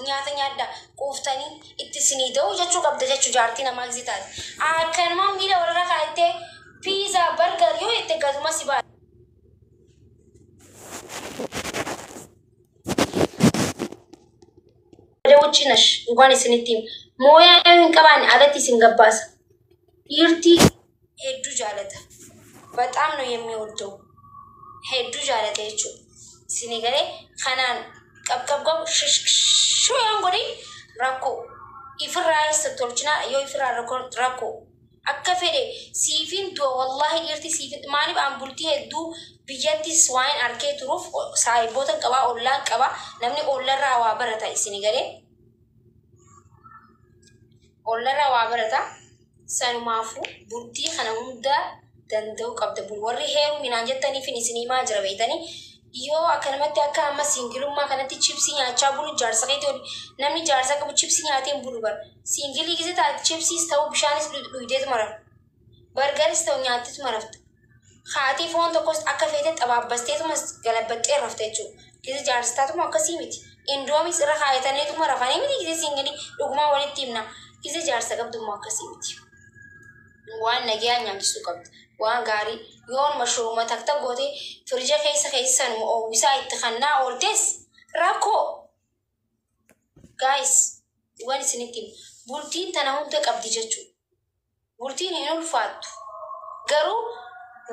Nyaata nyaadhaa quuftanii itti isinii da'u jechuu qabda jechuu jaartii namaa gisee taate. Akkanumaan miila walirra kaa'attee pizza, burger yoo jette gaduma si baasa. Wucci nash dhugaan isinitti hima. Mooyaa yoo hin qabaanne alatti isin gabbaasa. Dhiirtii hedduu jaalata. በጣም ነው የሚወደው hedduu jaalata jechuudha. Isinii galee kanaan qabqab shishshuu yoon godhin rakkoo ifirraa eessa tolchinaa yoo ifirraa rakkoo akka fedhe siifin du'a, wallaahi dhiirti siifin. Maaliif an bultii hedduu biyyattis waan arkee turuuf saahiboota qabaa, ollaan qabaa, namni ollarraa waa barata. Isinii galee ollarraa waa barata. Sanumaafuu bultii kana hunda danda'uu qabda. Warri heeruminaan jettaniifin isin himaa jira beektanii. Yoo akkanumatti akka amma single ummaa kanatti chipsii nyaachaa bulu jaarsa keetii oli, namni jaarsa qabu chipsii nyaatee hin bulu bara. Single gise taate chipsiis ta'u bishaanis dhugdeetuma rafta. Burgeris ta'u nyaatteetuma rafta. Haati foon tokkos akka feete xabaabbasteetuma galabbaxxee rafta jechuudha. Gise jaarsa taatuma akkasii miti. Indoomis irra kaayataniituma rafanii miti gise single dhugumaa walitti himna. Gise jaarsa qabdummaa akkasii miti. Waan nagayaa nyaachisuu qabda. Waan gaarii yoon mashuuma takta goote firija keessa keessan oowwisaa itti kannaa ooltes rakkoo. Guys, waan isinitti himu bultiin tana hunda qabdi jechuudha. Bultiin hin ulfaattu. Garuu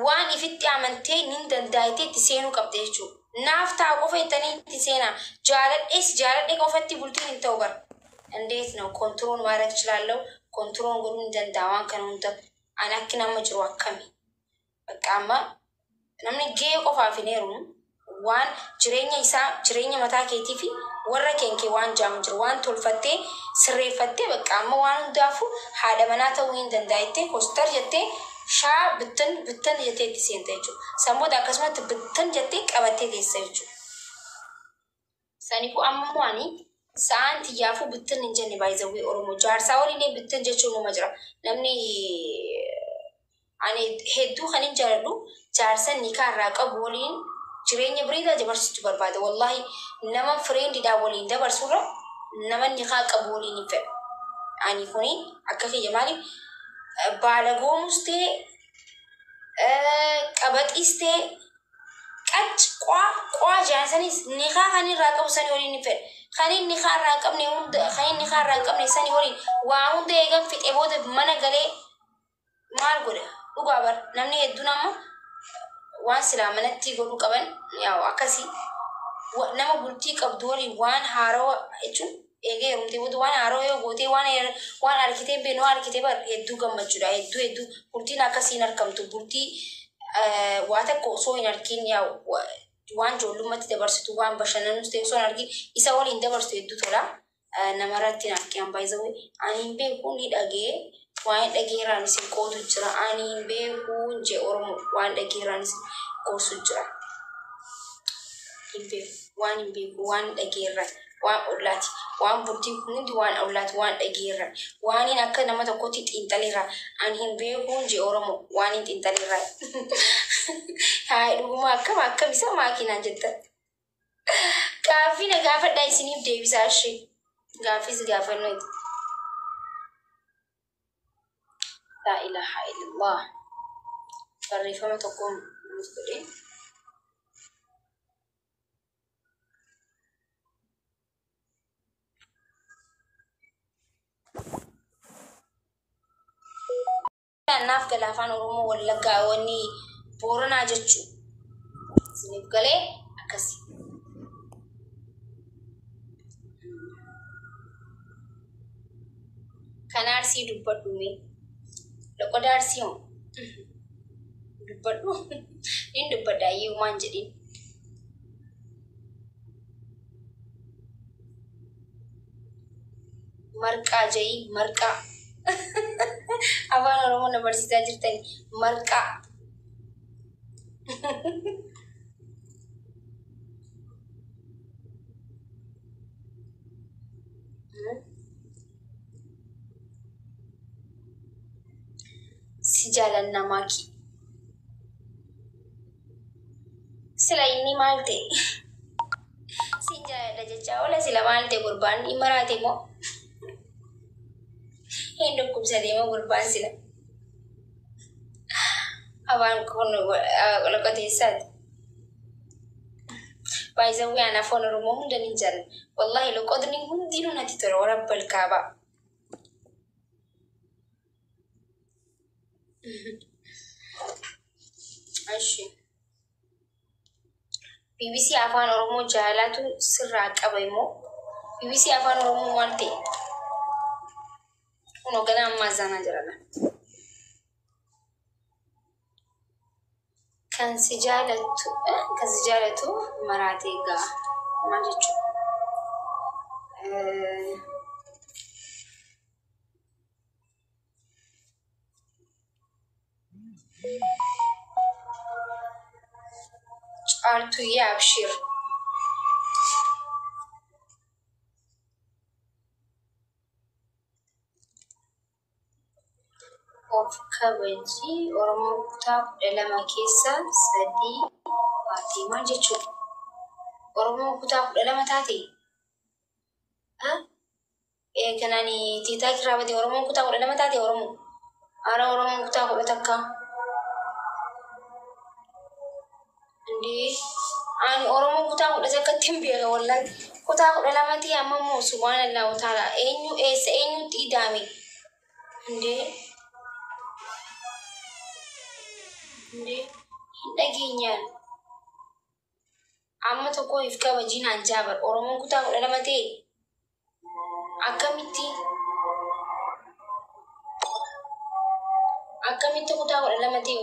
waan ifitti amantee nin danda'ite itti seenuu qabda jechuudha. Naaf ta'a qofa jettanii itti seenaa. Jaaladhees jaaladhe qofatti bultiin hin ta'u bara. እንዴት ነው control ማድረግ እችላለሁ? Control godhuu hin danda'a waan kana hunda. Ani akki nama jiru akkami? Bakka amma namni gahee qofaaf hin heerumu. Waan jireenya isaa, jireenya mataa keetii fi warra keenkee waan jaamu jiru waan tolfattee sirreeffattee bakka amma waan hundaafuu haadha manaa ta'uu hin danda'a jettee kostar jettee shaa bittan bittan jettee itti seenta jechuudha. Sammoota akkasumatti bittan jettee qabattee teessa jechuudha. Saniifuu amma immoo ani sa'aan xiyyaafuu bittin hin jenne baay'izawwee Oromoo jaarsaa waliin bittin jechuun numa jira. Namni ani hedduu kan hin jaaladhu jaarsa nikaa irraa qabu waliin jireenya bareedaa dabarsichuu barbaada. Wallaahi nama friendiidhaan waliin dabarsurra nama nikaa qabu waliin hin fedhu. Ani kuni akka kiyya maaliif baalagoomus ta'e, qabaxiis ta'e, qac qaa qaa jaansanis nikaa kan irraa qabu sanii waliin hin fedhu. Kan inni nikaa irraa hin qabne hunda, kan inni nikaa irraa hin qabne sanii waliin waa hunda eegan fixe booda mana galee maal godha? Dhugaa bar namni hedduun amma waan silaa manatti godhuu qaban yaa'u akkasii nama bultii qabdu waliin waan haarawaa jechuun eegee heerumtee booda waan haarawaa yoo gootee waan argitee hin beekne waan argitee bar hedduu gammachuudha. Hedduu hedduu bultiin akkasii hin argamtu. Bultii waa takka osoo hin argin yaa'u waan ijoollummaatti dabarsitu, waan bashannanus ta'e osoo hin argin isa waliin dabarsitu hedduu tola. Namarratti hin argin baay'isawee ani hin beeku, ni dhagee waan dhageerraan isin qoodu jira. Ani hin beeku jee Oromoo, waan dhageerraan isin gorsu jira. Hin beeku, waan hin beeku, waan dhageerraan, waan ollaati, waan bultiin kun hundi waan ollaati, waan dhageerraan, waan akka nama tokkotti xiinxaleerraa ani hin beeku jee Oromoo, waan hin xiinxaleerraa. Haa, dhuguma akkam akkam isa maakinaan jettan. Gaaffii na gaafadhaa, isiniif deebisaa ishee. Gaaffiis gaafannu. Laa ilaaha illallah. Barreeffama tokko nuuf godhee. Naaf gala afaan Oromoo Wallaggaa wanni Booranaa jechuu. Isiniif galee akkasi. Kan Arsii dubbadhu mee. Loqoda Arsii moo? Dubbadhu. Nin dubbadha ayyuu jedhin. Marqaa jayii, marqaa. Afaan Oromoo na barsiisaa jirtani. Marqaa. Si jaalanna maaki. Sila inni maal ta'e? Sin jaaladha. jaaladha jechaa oola sila maal ta'e gurbaan hin maraate moo hin dhukkubsate moo gurbaan sila afaan kun loqoteessaati. Baay'isawwi aan afaan Oromoo hunda ni jaalladha. Wallahi loqotni hundinuu natti tola warabbal kaabaa. Ashi. BBC Afaan Oromoo jaalatu sirraa qaba immoo. BBC Afaan Oromoo maal ta'e? Kunoo gana ammaa zaanaa jirana. Kan si jaalatu kan si jaalatu maraatee gaa maal jechuudha? Caaltuyyee abshir. Of kabaji Oromoo kutaa 12 keessa 3 baatee maal jechuudha? Oromoo kutaa 12 taate? Kanaan TikTok irraa bade Oromoon kutaa 12 taate Oromoo. Ara Oromoon kutaa 11. Indee ani Oromoo kutaa 11tti hin beeka wallahi. Kutaa 12 ta'e amma immoo subhaanallah wa ta'ala eenyu eessa eenyutti idaame? Indee indee hin dhageenyaan. Amma tokko if kabajiinaan jaabar Oromoon kutaa 12 ta'e akkamitti akkamitti kutaa 12 ta'e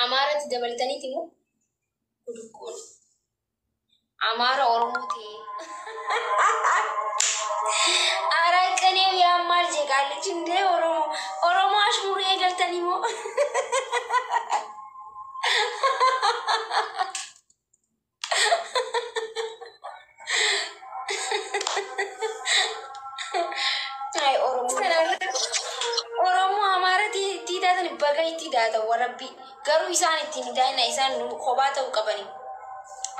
Amaaratti dabaltaniiti moo gudukkuun Amaara Oromoo ta'e. Ara qanee yaa maal jee qaallichi indee Oromoo Oromoo ashmurii eegaltanii moo? Ay Oromoo Oromoo Amaara tiitaatan baga itti daata warabbi garuu isaan ittiin daa'ina isaan kophaa ta'uu qabani.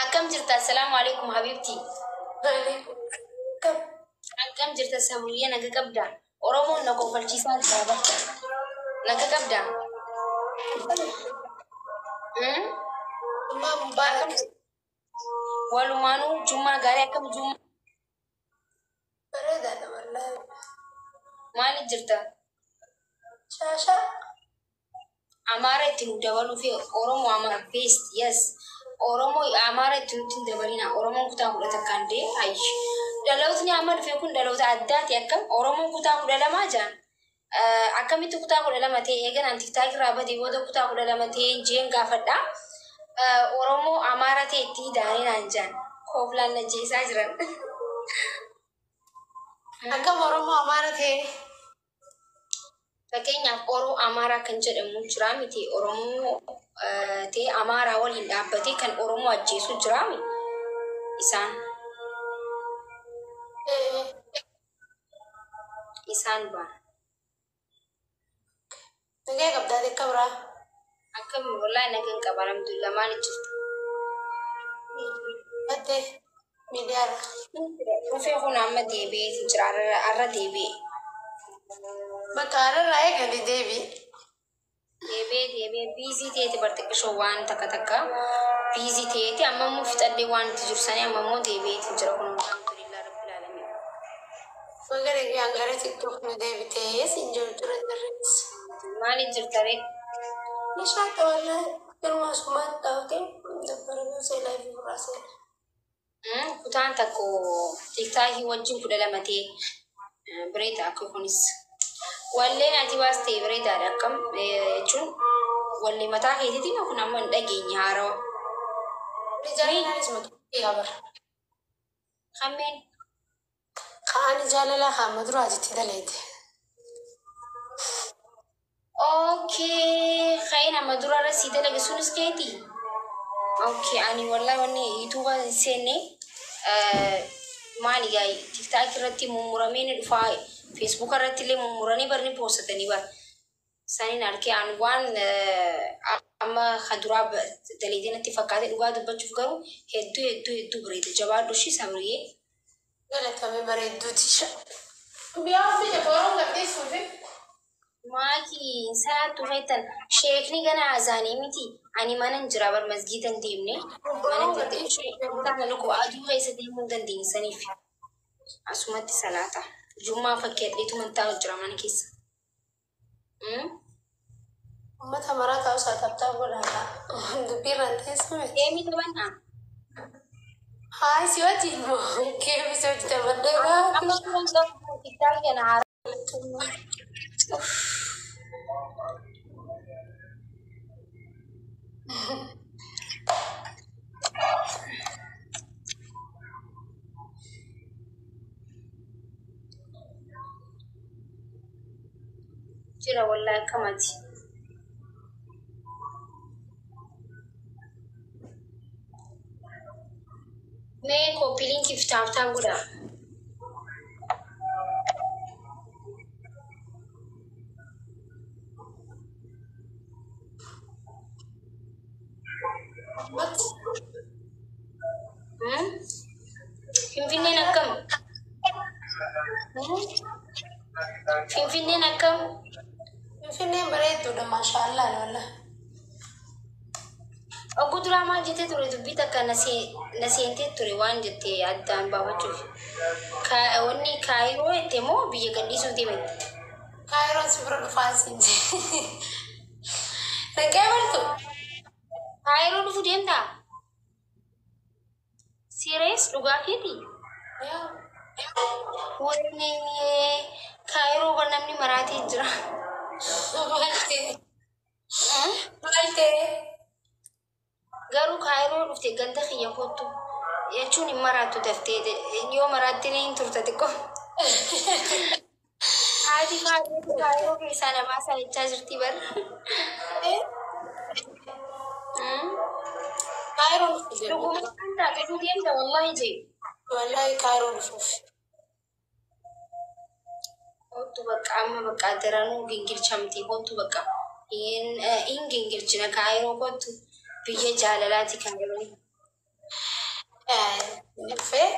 Akkam jirta? Assalaamu alaikum habibti. Akkam jirta Sabuyyee naga qabda? Oromoon na kofalchiisaa jira bara. Naga qabda? Jummaa mubaarak. Walumaanuu jummaa gaarii akkam jummaa Bareedaadha wallaahi. maaliif jirta? Shaashaa. Amaara itti nu dabaluu fi Oromoo Amaara best yes. Oromoo Amaara itti nutti hin dabalina. Oromoon kutaa 11 dee ayyi. Dhalootni amma dhufe kun dhaloota addaati akkam Oromoon kutaa 12 jaan. Akkamitti kutaa 12 ta'e eegan an TikTok irraa badee booda kutaa 12 ta'e jeen gaafadha. Oromoo Amaara ta'e itti daanii naan jaan. Kooflaan na jeesaa jiran. Akkam Oromoo Amaara ta'e? Fakkeenyaaf Oromoo Amaaraa kan jedhamu jira miti Oromoo ta'e Amaaraa waliin dhaabbatee kan Oromoo ajjeesu jira mi isaan isaan baan. Nagaa qabdaa akka biraa? Akkam wallahi nagaan qaba alhamdulillah maal jirtu? Baddee miidiyaarra. Dhufee kun amma deebi'ee jira arra deebi'ee. Bakka ararraa eegali deebii. Deebi'ee deebi'ee busy ta'eeti barxiqqishoo waan takka takka busy ta'eeti amma immoo fixadhee waan itti jiru sanii amma immoo deebi'eeti jira kun alhamdulillah rabbil alamin. Magari gara TikTok nu deebitee siin jiru ture darrees. Maaliif jirta ree? Nishaata wallahi yeroo asumaan taa'utiin dabbaramuu see live biraa seena. Kutaan tokko TikTokii wajjin 12 ta'e bareeda akka kunis. Walleen ati baastee bareedaadha akkam jechuun wallee mataa keetiitiin kun amma hin dhageenye haarawa. Jaalalaanis matu bara. Hammeen Kaani jaalalaa kaama duraatitti daleete. Okay, kayin amma durarra sii dalage sunis keeti. Okay, ani wallahi wanni yuutuuba hin seenne maali gaa TikTok irratti mummuramee ni dhufaa Facebook irratti illee mummuranii barni poosatanii bara. Saniin arkee an waan amma kaduraa daleedee natti fakkaate dhugaa dubbachuuf garuu hedduu hedduu hedduu bareeda. Jabaadhu ishii sabriyyee. Galatame bareedduuti. Biyyaa biyya booroon gadhiisuufi. Maaki salaattu feetan sheekni gana azaanii miti. Ani mana hin jira bar masgiida hin deemne. Mana hin jirte lukkuu aduu keessa deemuu hin dandeenye saniif. Asumatti salaata. Jummaa fakkii adheetu taa'u jira mana keessa. Uummata maraa taa'u isaa taptaa godhaadha. Dubbiirraan teessumeti. Deemii taphannaa. Haa si wajjin moo geemii si hojii taphadhee Amma suuraan qabu kitaaba kana haaraa. Jira wallahi akkamati. Mee copy linkiif tap tap godhaa. Finfinneen akkam? Finfinneen akkam? Finfinneen bareedduudha maashaallah wallah. Oguu duraa maal jettee ture dubbii takka na seentee ture waan jettee addaan baafachuuf. Wanni Kaayiroo jette moo biyya gadhiisuu deemte? Kaayiroon si bira dhufaa siin jee. Naqee bartu. Kaayiroo dhufuu deemtaa? Sirees dhugaa keetii? Wanni Kaayiroo bar namni maraatee jira. Maal ta'e? Maal ta'e? Garuu Kaayiroo dhufte ganda kiyya kottu jechuun hin maraattu daftee yoo maraatte ni hin turta xiqqoo. Haati Kaayiroo keessaa na baasaa jechaa jirti bar. Kaayiroo dhufu deemu. Dhuguma kan taate dhufuu deemta wallahi jee. Wallahi Kaayiroo dhufuuf. Kottu bakka amma bakka daranuu gingilchamti kottu bakka hin gingilchina Kaayiroo kottu biyya jaalalaati Kaayiroon. Dhufee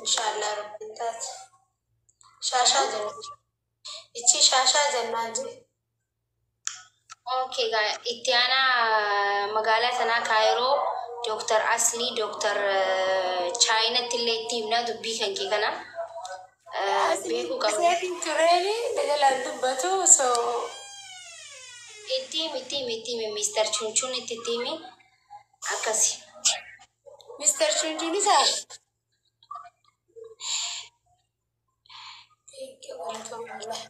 inshaallah rabbiin taate. Shaashaa jenna. Ichi shaashaa jennaan jee. Okay, itti aanaa magaalaa sanaa Kaayiroo Dooktar Aslii Dooktar Chaayinatti illee itti himnaa dubbii kan kee kana beekuu qabna. Seetiin tureeni jalaan dubbatu so Itti himi itti himi itti himi Mister Chunchun itti itti himi akkasi. Mr. Chunchun isaa. Thank you, galatoomullah.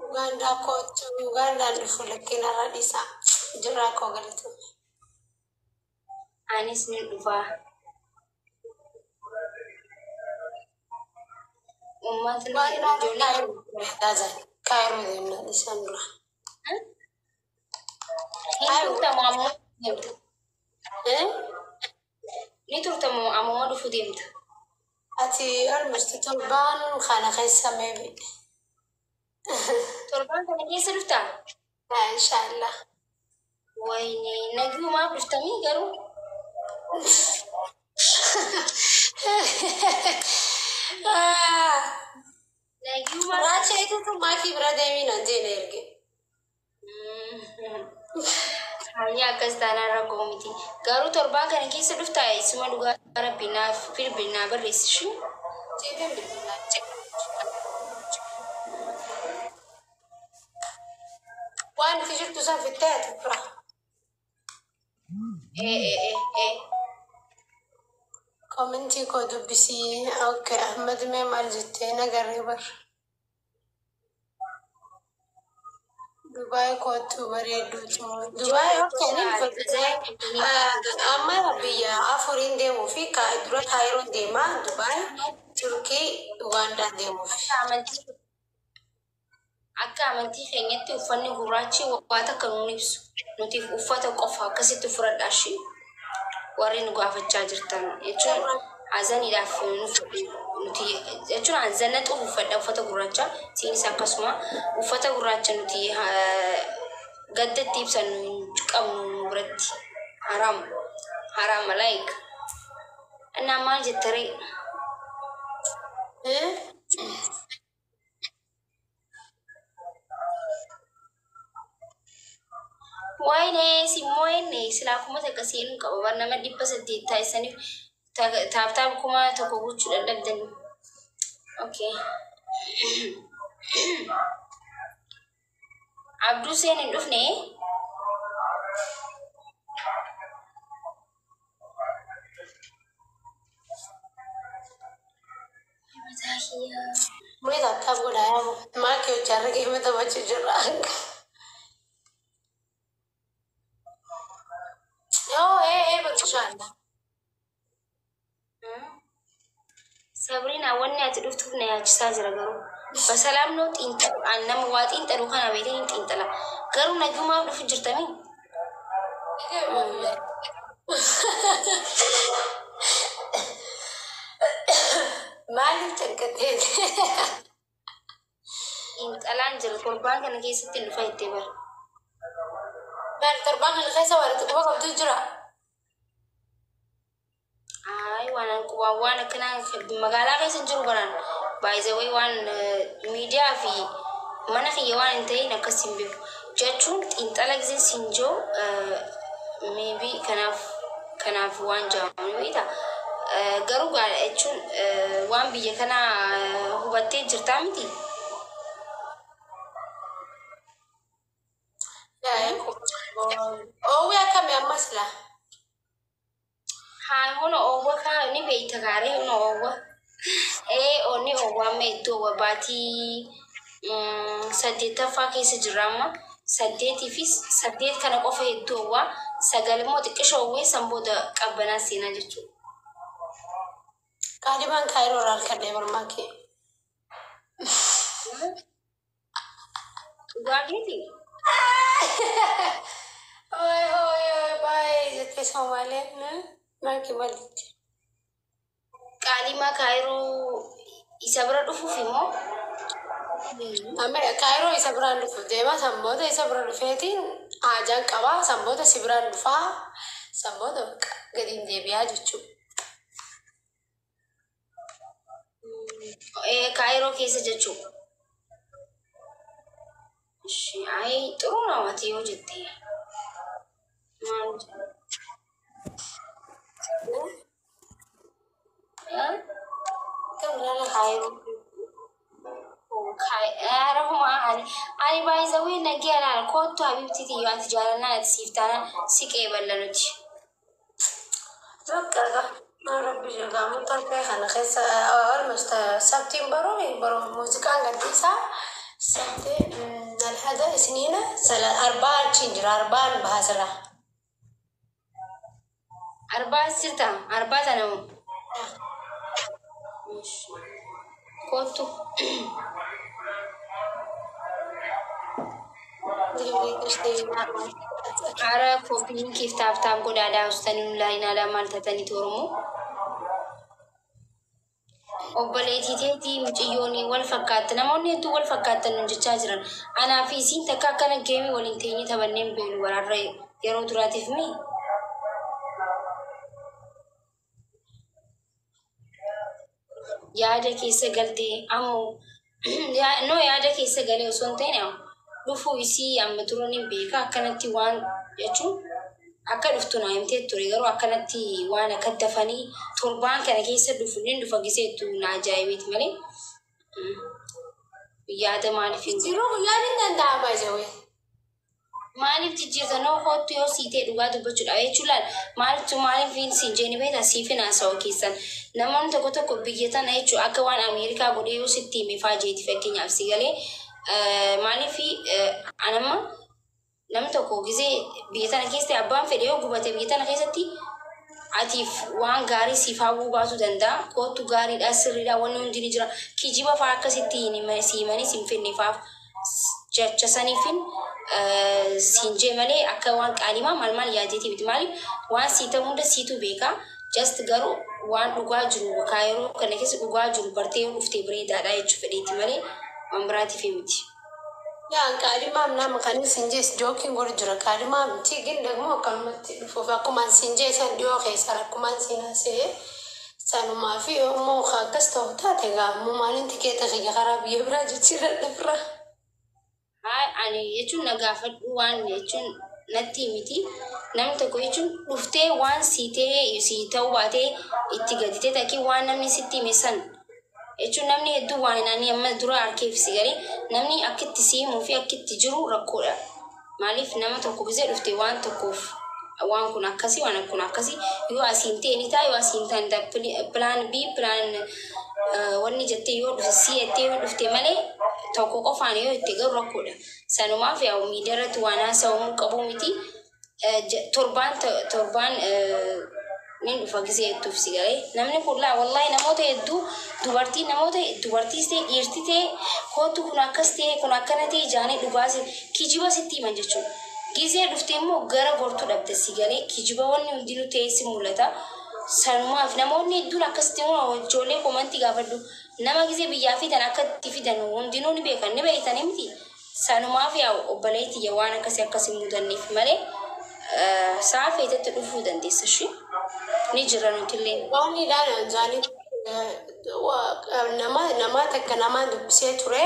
Ugaandaa kootu Ugaandaan dhufu lakkeen irra dhiisa. Jirraa koo galatoome. Anis ni dhufaa. Uummatni Ugaandaan ijoollee Kaayiroo bareedaa jira. Kaayiroo deemna dhiisan dura. Hin turtamu ammoo deemta. Ni turtamu ammoo dhufuu deemta. Ati almost torbaan kana keessa maybe. Torbaan kana keessa dhuftaa? Inshaallah. Wayne nagumaaf dhuftamii garuu. Nagumaaf. Raacheetutu maakii bira deemii naan jeena erge. Hayya akkas taanaan rakkoo miti. Garuu torbaan kana keessa dhuftaa isuma dhugaa rabbi naaf bilbil naa barreessishi. Jeebiin bilbilaa. Waan itti jirtu san fittee ati bira. Ee ee ee ee. Komentii koo dubbisii. Okay, Ahmad mee maal jettee nagarree bar. Dubaay kootu bareedduutu. Dubaay okay ni dhufa. Amma biyya afuriin deemuu fi dura Kaayiroon deemaa Dubaay, Turkii, Ugaandaan deemuuf. Akka amantii keenyatti uffanni gurraachi waa takka nuun ibsu. Nuti uffata qofa akkasitti fudhadhaa shi warri nu gaafachaa jirtan jechuun Hazaniidhaaf nuti jechuun hanzanna xuuf uffadha uffata gurraacha, isiinis akkasuma uffata gurraacha. Nuti gadda itti ibsannu hin qabnu, nu biratti haraam haraama like. Innaa maal jettaree? Eh? Waayine simmoo inni silaa 1000 seenuu qaba bar, nama 800 taasisaniif tap tap 1000 gochuu dadhabdani. Okay. Abduu seen hin dhufne. Mataa kiyyaa. Muni tap tap godhaa yaa maakii hojjaarra geema taphachuu jirra. Yoo ee ee inshallah. Sabriina, wanni ati dhuftuuf na yaachisaa jira garuu. Basalaam noo xiinxalu, an nama waa xiinxalu kana beekee hin xiinxala. Garuu nagumaaf dhufu jirtanii? Maaliif cinqatee? Xiinxalaan jira, torbaan kana keessatti hin dhufa jettee bara. Maal, torbaan kana keessa waan itti quba qabdu jira? Ay, waan an qubaan waan akkanaa magaalaa keessa jiru baraan baay'ee waan miidiyaa fi mana kiyya waan hin ta'in akkas hin beeku. Jechuun xiinxala gisee siin jiru maybe kanaaf waan jedhamu beektaa. Garuu jechuun waan biyya kanaa hubattee jirtaa miti. Oowwi akkamii ammas laa? Haa, hona oowwa kaa ni beekta gaaree hona oowwa. Ee, onni oowwa amma iddoo oowwa baatii saddeettaffaa keessa jirra amma. Saddeetii fi saddeet kana qofa hedduu oowwa. Sagal immoo xiqqisha oowwee san booda qabbanaa seenaa jechuudha. Qaalimaan Kaayiroo irraa harkadhee barmaakee. Dhugaa keeti? Oi oi oi, baay'ee jettee Somaaleen maakii malitti. Qaalimaa Kaayiroo isa bira dhufuuf immoo? Amma Kaayiroo isa biraan dhufuuf deema, sanboota isa bira dhufeetiin haajaan qabaa, sanboota si biraan dhufaa, sanboota bakka gadi hin deebi'aa jechuudha. Kaayiroo keessa jechuudha. Ishi, ay xuruu namati yoo jette. Maal jedhu? Kam ilaala? Kaayiroo. Arahuma ani baay'isawee nagee alaala kottu habibti tiyyo, ati jaalannaan ati siif taanaan si qeeballa nuti. Bakka Rabbi jedhamu torbee kana keessa almost sabtiin baruu baruu muuziqaan gadhiisaa, sabtii alhada isniina arbaa achiin jira, arbaan baasira. Arbaa as jirta, arbaa tana moo? Kottu. Ara copy linkiif tap tap godhaadhaa hostanii nu laayinaadhaa maal tataniitu Oromoo. Obboleettii teetii mucayyoon wal fakkaatti, namoonni hedduu wal fakkaattan nun jechaa jiran. Anaa fi isiin takka akkana geemii waliin teenyee taphannee hin beeknu waraarra yeroo duraatiif mi? Yaada keessa galtee ammoo no, yaada keessa galee osoo hin ta'in dhufuu isii amma dura ni beeka, akkanatti waan jechuun akka dhuftu naa himtee ture, garuu akkanatti waan akka dafanii torbaan kana keessa dhufu ni dhufa giseettu na ajaa'ibeeti malee yaada maaliif hin Jiruu guyyaan hin danda'ama jawee. Maaliif jijjiirtanoo kootu yoo siitee dhugaa dubbachuudha jechuun laal maaltu maaliif siin jeeni beektaa, siifin haasawaa keessan namoonni tokko tokko biyya tana jechuun akka waan Ameerikaa godhee yoo sitti hime faa jeeti, fakkeenyaaf si galee maaliif anamma namni tokko gisee biyya tana keessatti abbaan fedhe yoo gubate biyya tana keessatti atiif waan gaarii siif hawwuu baasuu danda'a. Kootu gaariidha, sirriidha, wanni hundi ni jira. Kijiba fa'aa akkasitti si himanii si hin fedne fa'aaf jecha saniifin siin jee malee akka waan qaalimaa maal maal yaadeeti miti. Maaliif waan sii ta'u hunda siitu beeka. Just garuu waan dhugaa jiru kaayiroo kana keessa dhugaa jiru bartee yoo dhuftee bareedaadha jechuu fedheeti malee waan biraatiif miti. Yaa kaadhimaam nama kan isin jees jookiin godhu jira kaadhimaa miti gin ደግሞ akkanumatti dhufuuf akkuma isin jeesan dhiyoo keessa akkuma isin haasa'e sanumaa fi yommuu akkas ta'u taate gaammoo maaliin tikeeta kiyya karaa biyya biraa jijjiirradha bira. Haa, ani jechuun na gaafadhu waan jechuun natti miti. Namni tokko jechuun dhuftee waan sii ta'ee sii ta'uu baatee itti gaditee takkii waan namni sitti hime san jechuun namni hedduu waan ani amma dura harkeef si galee namni akka itti si himuu fi akka itti jiru rakkoodha. Maaliif nama tokko gisee dhufte waan tokkoof waan kun akkasii, waan kun akkasii, yoo asiin ta'e ni ta'a, yoo asiin ta'e ni ta'a, plan B, plan wanni jettee yoo dhufte si jettee yoo dhufte malee tokko qofaan yoo itti galu rakkoodha. Sanumaaf yaa miidiyaa irratti waan haasa'amuu qabu miti. Torbaan torbaan ni dhufa gisee hedduuf si galee namni kun laa wallahi namoota hedduu dubartii namoota dubartiis ta'e dhiirti ta'e kootu kun akkas ta'e kun akkana ta'e jaanii dhugaa kijiba sitti himan jechuudha. Gisee dhufte immoo gara gortuu dhabde si galee kijiba wanni hundinuu ta'e si mul'ata. Sanumaaf namoonni hedduun akkasitti ijoollee komantii gaafadhu nama gisee biyyaa fidan akka itti fidan hundinuu ni beekan ni beektanii miti. Sanumaaf yaa obboleetti waan akkasii akkasii mudanneef malee sa'a feetetti dhufuu dandeessa shi. Ni jira nutillee. Waan ilaalan jaanii nama nama takka nama dubbisee ture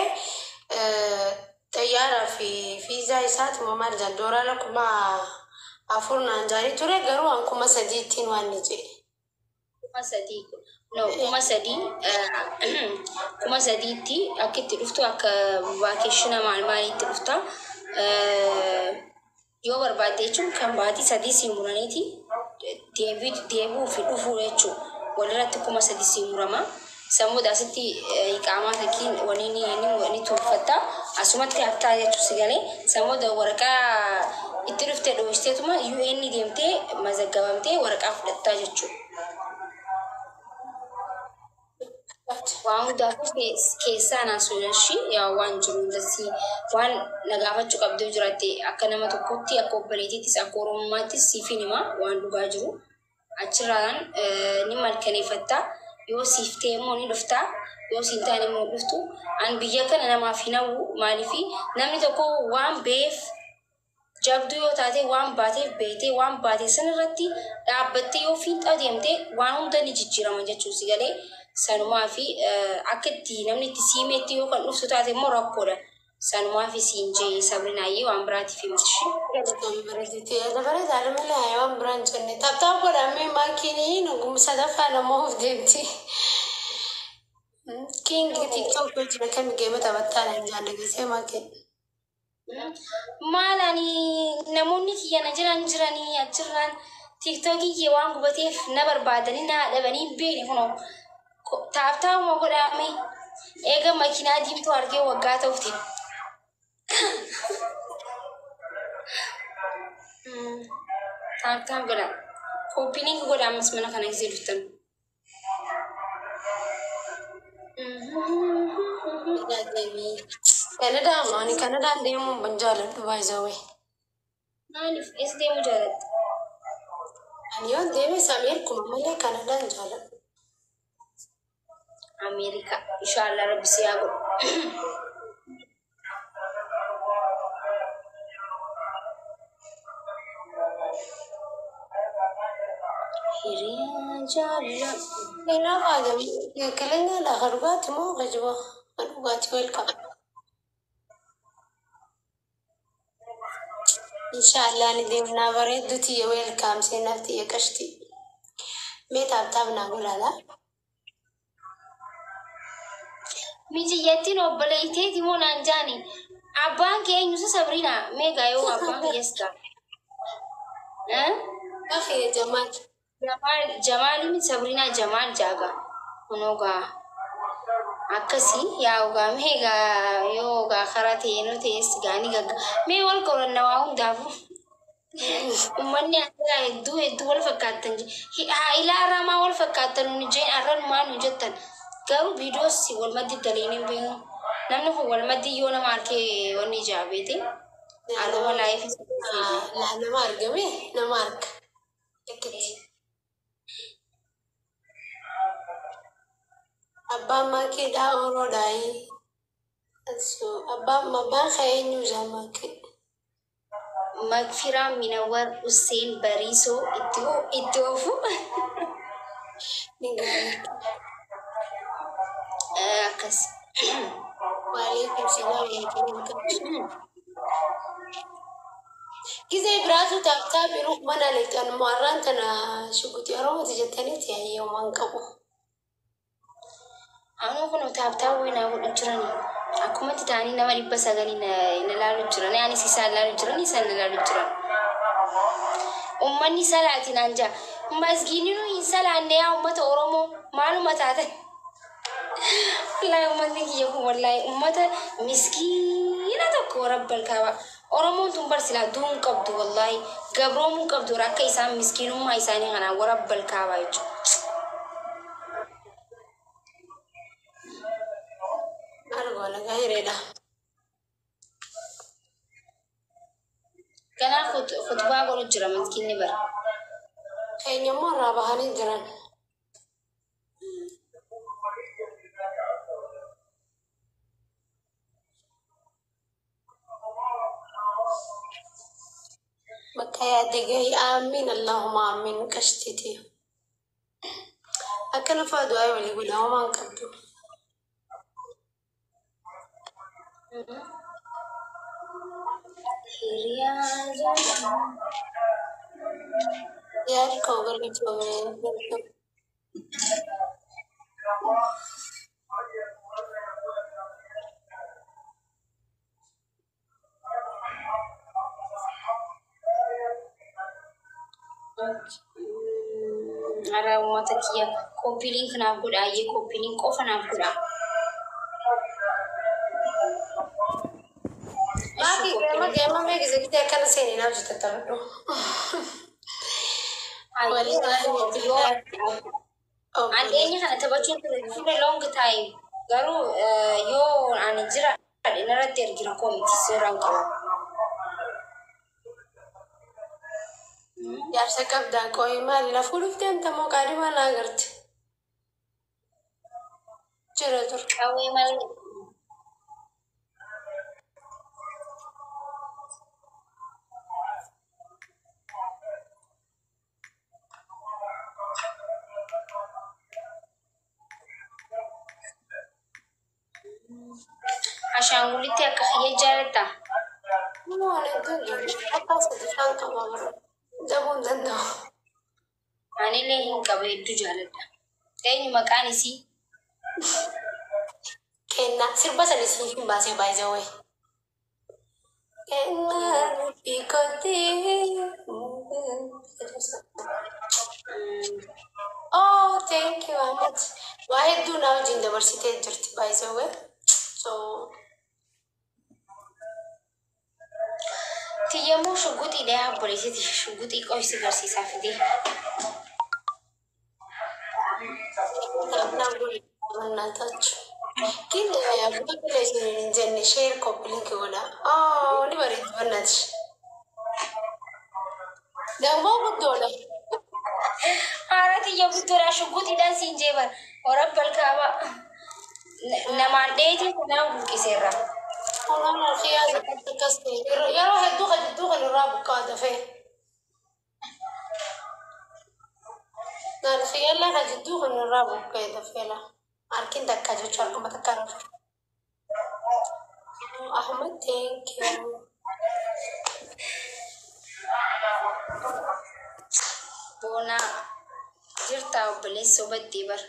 xayyaaraa fi fiizaa isaati moo maal jedhan doolaara 4,000 naan jaanii ture garuu an 3,000ttiin waan ni jedhe. 3,000, no, 3,000, 3,000tti akka itti dhuftu akka vacation maal maaliitti dhufta. Yoo barbaadde jechuun kan baatii 3 sii muraniiti deebi'uu fi dhufuu jechuudha. Walirratti 3,000 sii murama. Sammuudha asitti iqaamaa fakkiin wani ni ni tolfatta. Asumatti haftaa jechuun si galee sammuudha waraqaa itti dhuftee dhohisteetuma UN deemtee mazaggabamtee waraqaa fudhattaa jechuudha. Waan hundaafuu keessaa naan sodashi yaa waan jiru hundatti waan na gaafachuu qabdee jiraatte akka nama tokkotti akka obboleettiittis akka oromummaattis siifin hima waan dhugaa jiru. Achirraan ni malkaneeffatta. Yoo siif ta'e immoo ni dhufta. Yoo siin taane immoo dhuftu. An biyya kana namaaf hin hawwu maaliifi namni tokko waan beef jabduu yoo taate waan baateef beektee waan baate sanarratti dhaabbattee yoo fiixaa deemte waan hunda ni jijjiirama jechuun si galee sanumaa fi akka itti namni itti siimeetti yoo kan dhuftu taate immoo rakkoodha. Sanumaa fi siin jee Sabrinaayyee waan biraatiif himtishi. Bareedaadha malee waan biraan jenne. Tap tap godhamee maakiinii nugum sadaffaa nama of deemti. King TikTok jira kami game taphattaa naan jaalladha gisee maakiin. Maal ani namoonni kiyya na jiran jiranii achirraan TikTokii kiyya waan gubateef na barbaadanii na dhabanii beekni kunoo tap tapuma godhame eega makiinaa diimtuu argee waggaa ta'uuf ta'e. Tap tap godha. Copy link godha ammas mana kana gisee dhuftan. Kanadaan ani Kanadaan deemuun ban jaaladhu baay'ee. Maaliif eessa deemuu jaalatta? Ani yoon deemes Ameerikuma malee Kanadaan jaaladhu. Ameerikaa inshaallah rabbi si haa godhu. Hiriyaa jaalala. Kanaaf aadamu ትክክለኛ lafa dhugaati moo geejjiba dhugaatii welcome. Inshaallah ni deemnaa bareeddu tiyya welcome seenaaf tiyya qashti. Mee tap tap naa godhaadha. Mijiyyattiin obboleetteeti moo naan jaani. Abbaan kee eenyusa Sabriina? Meeqa yoo abbaan kiyyaas ta'a? Akhi Jamaal. Jamaal Jamaal Sabriinaa Jamaal jaaga. Kunoo gaa akkasii yaa ogaa mee gaa yoo gaa karaa ta'e nu ta'es gaa ni gagga. Mee wal qoranna waa hundaafuu. Uummanni asirraa hedduu hedduu wal fakkaattan. Haa ilaa irraa wal fakkaattan nu jeen arranumaa nu jettan. Garuu viidiyoos wal maddi daleen hin beeknu. Namni kun wal maddi yoo nama harkee wanni ijaa beete. Arruma live. Laa nama argame nama arga. Akkitti. Abbaan maakiidhaa Oroodhaayi. Abbaan kee eenyu jaa maakii? Magfiraa Minawwar Hussein Bariisoo itti oofu. Ni gaariidha. Akkas. Waalaikum salaam wa rahmatullahi. Gizee biraatu taaptaa biruu mana lixan mo'arraan tana shugutii Oromooti jettaniiti hayyoomaan qabu. Anuu kun taaptaa wayinaa godhu jirani. Akkumatti ta'anii nama 900 na laalu jiran. Anis isaan laalu jiran, isaan na laalu jiran. Uummanni salaatiin an jaa. Masgiinni nu hin salaanne yaa uummata Oromoo maaluma taatan. Wallaahi uummatni kiyya kun wallaahi uummata miskiina tokko rabbal kaaba. Oromoon tun barsilaa du'uu hin qabdu wallaahi gabroomuu hin qabdu akka isaan miskiinummaa isaanii kanaan warabbal kaaba jechuudha. Maal goona gahireedha. Kanaaf khutbaa godhu jira miskiinni bara. Keenya immoo irraa bahanii jiran. Bakka yaadde gahi amiin Allahumma amiin qashtiiti. Akka lafaa du'aa walii godhaa homaa hin qabdu. Hiriyaa jaalala. Yaadi koo galatoomee. Ara uummata kiyya copy link naaf godha ayyee copy link qofa naaf godha. Maakii geema geema mee gizee gizee akkana seenee naaf jette taphadhu. Yoo ani eenyu kana taphachuun ture long time garuu yoo ani jira narratti ergira koo miti seeraan qaba. Jaarsa qabdaa qooyi maali na fuudhuuf deemta moo qaadhima naa agarte? Jira ture. Qawwee malee. Ashaangulitti akka kiyya jaalattaa? Waan hedduu jiru. Akka sadii qaba bara. Dabuu hin danda'u. Anillee hin qaba hedduu jaaladha. Eenyu maqaan isii? Kennaa sirba sana isii hin baasee baay'ee wayi. Kennaa rabbii kootii. Oh, thank you, Ahmed. Waa hedduu naa wajjin dabarsitee jirti baay'ee wayi. So, Tiyyammoo shugguxiidha yaa obboleessiti shugguxii qoysi barsiisaa fidee. እናታችሁ ግን ብዙ hin jenne share copy link godha. Oh, ni bareedu በእናትሽ ደግሞ guddoodha. Haara tiyya guddoodha shugguxiidhaan siin jeeban warabbal kaaba. Namaan dheetii kanaan buqqiseerra. Kunuun xiyaa akkas ta'e yeroo hedduu kan jidduu kan irraa buqqaa dafee. Naan xiyyaallee kan jidduu kan irraa buqqee dafee la. Harkin takka jechuun harkuma takka irraa. Ahmad, thank you. Boonaa jirtaa obboleessa baddee bara.